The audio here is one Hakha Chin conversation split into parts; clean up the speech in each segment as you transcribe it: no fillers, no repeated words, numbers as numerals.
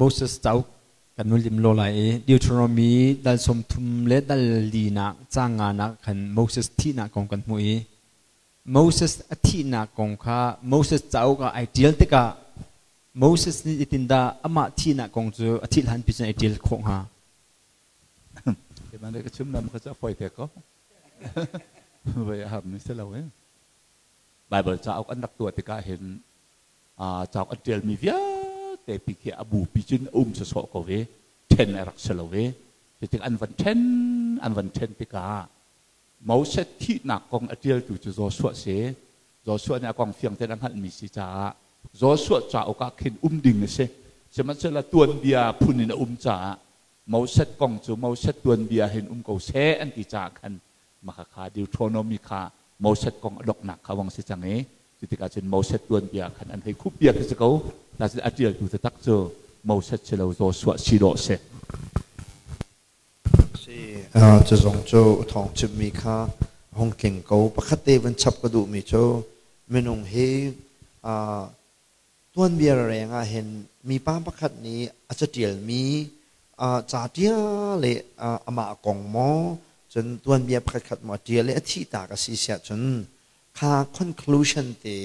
Moses cauk kan nun lim lo lai i Deuteronomy dal 30 le dal linak caang nganak khan Moses thihnak kong kan hmuh i Moses a thihnak kong kha Moses cauk ah ai ṭial tikah Moses nih zeitindah amah thihnak kong cu a thih hlanpi cun ai ṭial khawh hnga? Keimah nih ka chim nam kha cu a fawi te ko. Voi a har ni si lo eh. Bible cauk an rak tuah tikah hin cauk an ṭialmi vialte pi khi a bupi cun a um sawsawh ko ve. Ṭhen a rak si lo ve. Cutik an van ṭhen, an van ṭhen tikah Moses thihnak kong a ṭialtu cu Joshua si. Joshua nih a kong fiang tein a hngalhmi si caah Joshua cauk ah khin um ding a si. Sihmanhsehlaw tuanbia phun in a um caah Moses kong cu Moses tuanbia hin um ko seh an ti caah khan maka kha Deuteronomy kha Moses kong a donghnak kha vong si cang i cutikah cun Moses tuanbia khan an hei khup bia khi si ko. Tacun a ṭialtu taktak cu Moses si lo Joshua si dawh si. Si, cu zong cu thawng chimmi kha hung tling ko. Pakhat te van chap ka duhmi cu minung hi tuanbia reng ah hin mipa pakhat nih a caṭialmi ca ṭial le amah kong maw cun tuanbia pakhatkhat maw a ṭial i a thihtak a si siah cun kha conclusion te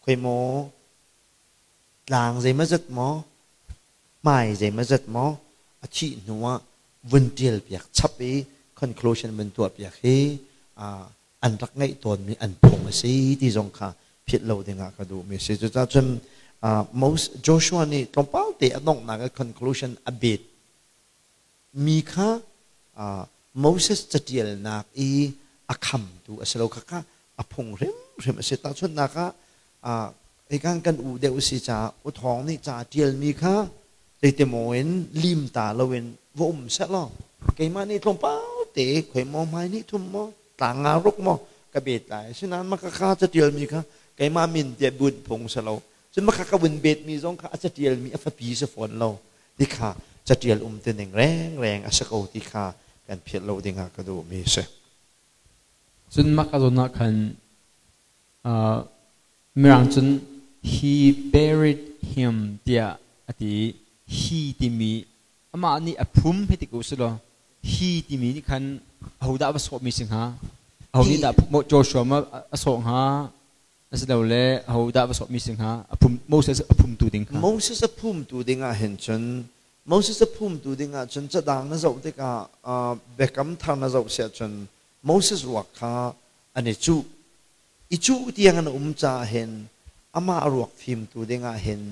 khoi maw tlang zeimawzat maw hmai zeimawzat maw a thih hnu ah vun ṭial piak chap i conclusion vun tuah piak hi an rak ngeih tawnmi an phung a si ti zong kha philh lo dingah ka duhmi a si. Cucaah cun Joshua nih tlawmpal te a donghnak i conclusion a bet mi kha Moses catialnak i a khamtu a si lo kha a phung hrimhrim a si. Tahchunhnak ah hikan kan u deuh si caah u thawng nih ca ṭialmi kha zeitimaw in lim ta loin va um seh law keimah nih tlawmpal te khoi maw hmai nih thum maw tlang nga ruk maw ka bet lai. Asinain maka kha catialmi kha keimah min tiah bunh phung si lo. Cun maka ka vun betmi zong kha a catialmi a fapi si fawn lo ti kha catial um ti ning rengreng a si ko ti kha kan philh lo dingah ka duhmi a si. Cun maka zawn ah khan Mirang cun he buried him tiah a ti i he timi amah nih a phum hei ti ko sih law he timi nih khan ahodah va sawhmi si hnga? Aho nih dah Joshua ma a sawh hnga? Asilole ahodah va sawhmi si hnga? A phum Moses a phumtu ding kha. Moses a phumtu ding ah hin cun Moses a phumtu ding ah cun cadang na zoh tikah biakam thar na zoh siah cun Moses ruak kha an i cuh. I cuh tiang an um caah hin amah ruak fimtu ding ah hin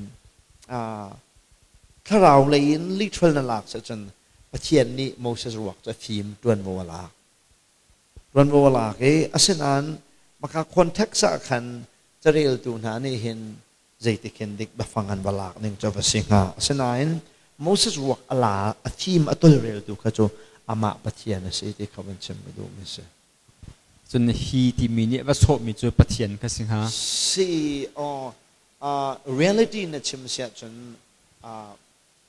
thlarau lei in literal na lak seh cun Pathian nih Moses ruak cu a fim ṭuanvo a lak. Ṭuanvo a lak i asinain maka context ah khan careltu hna nih hin zeitikhin dik biafang an va lak ning cu va si hnga. Asinain Moses ruak a la a fim a tolreltu kha cu amah Pathian a si ti kha van chim ka duhmi a si. Cun hi timi nih va sawhmi cu Pathian kha si hnga. Si aw reality na chim siah cun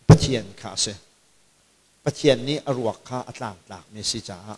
Pathian kha a si. Pathian nih a ruak kha a tlangtlakmi a si caah.